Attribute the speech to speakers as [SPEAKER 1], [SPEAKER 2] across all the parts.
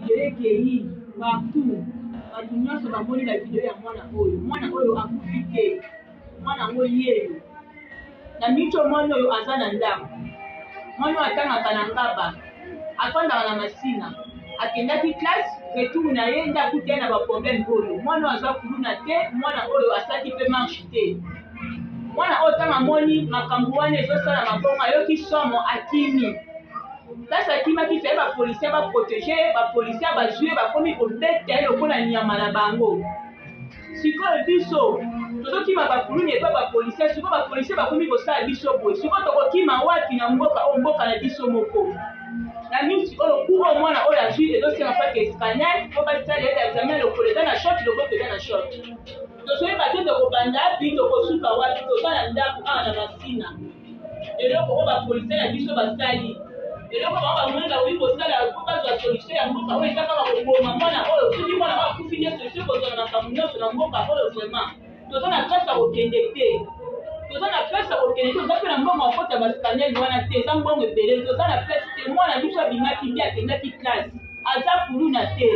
[SPEAKER 1] Video ekeyi partout, batu nionso bamoni ba video ya mwana oyo. Mwana oyo akufi te, mwana yango yeyo. Na minute oyo mwana oyo aza na ndako. Mwana oyo atangaka na Ngaba, afandaka na Masina. Akendaki classe, retour na ye nde akuti ye na ba problème oyo. Mwana oyo aza kuluna te, mwana oyo asalaki pe marche te. Mwana oyo ntango amoni makambo wana ezosalama bongo ayoki somo, akimi. Place akimaki fallait ba policiers ba proteger ye, ba policiers bazui ye bakomi kobeta ye lokola nyama na bango. Sikoyo biso tozokima ba kuluna epa ba policiers, sikoyo ba policiers bakomi kosala biso boye, sikoyo tokokima wapi na mboka oyo, mboka na biso moko? Na minute oyo coup oyo mwana oyo azui ezosenga pake scanner po basala ye examen lokolo eza na choc, loboko eza na choc. Tozoyeba te tokobanda wapi, tokosuka wapi, toza na ndako awa na Masina. Eloko oyo ba policiers na biso basali, eloko bango bamoni bakoki kosala mpo bazwa solution ya mboka oyo eza kaka koboma mwana oyo. Soki mwana oyo akufi nde solution ekozwa na makambo nyonso na mboka oyo. Vraiment toza na place ya kokende te, toza na place ya kokende te, toza mpe na mbongo ya kokota ba scanel wana te, eza mbongo ebele, toza na place te. Mwana biso abimaki nde akendaki classe, aza kuluna te,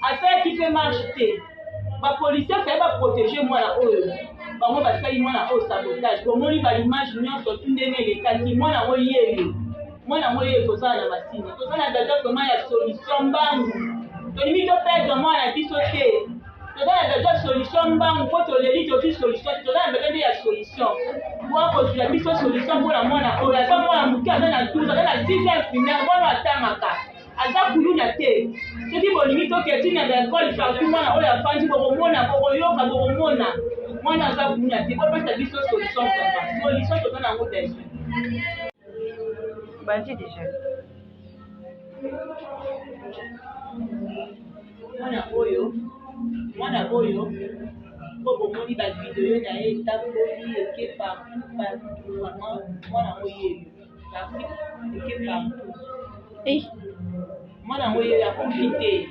[SPEAKER 1] asalaki mpe marche te. Ba policiers fallait ba proteger mwana oyo, bango basali mwana oyo sabotage. Bomoni ba image nyonso tu ndenge elekaki, mwana yango yeyo, mwana yango yeyo. Toza na masina, toza na besoin vraiment ya solution mbangu, tolingi to perdre mwana na biso te. Toza na besoin solution mbangu mpo toleli, tozwi solution te. Toza na besoin nde ya solution mpo akozwila biso solution mpona mwana oyo. Aza mwana moke, aza na 12, aza na 6 primaire, mwana atangaka, aza kuluna te. Soki bolingi toke ti na baekole partout mwana oyo afandi, bokomona, bokoyoka, bokomona mwana aza kuluna te. Bopesa biso solution, vraiment solution toza na yango besoin.
[SPEAKER 2] Bandi déjà.
[SPEAKER 1] Mwana oyo, mwana oyo po bomoni ba video na ye etamboli eke partout partout, vraiment mwana oyo yeyo partout eke partout.
[SPEAKER 2] Eh.
[SPEAKER 1] Mwana yango ye akufi te.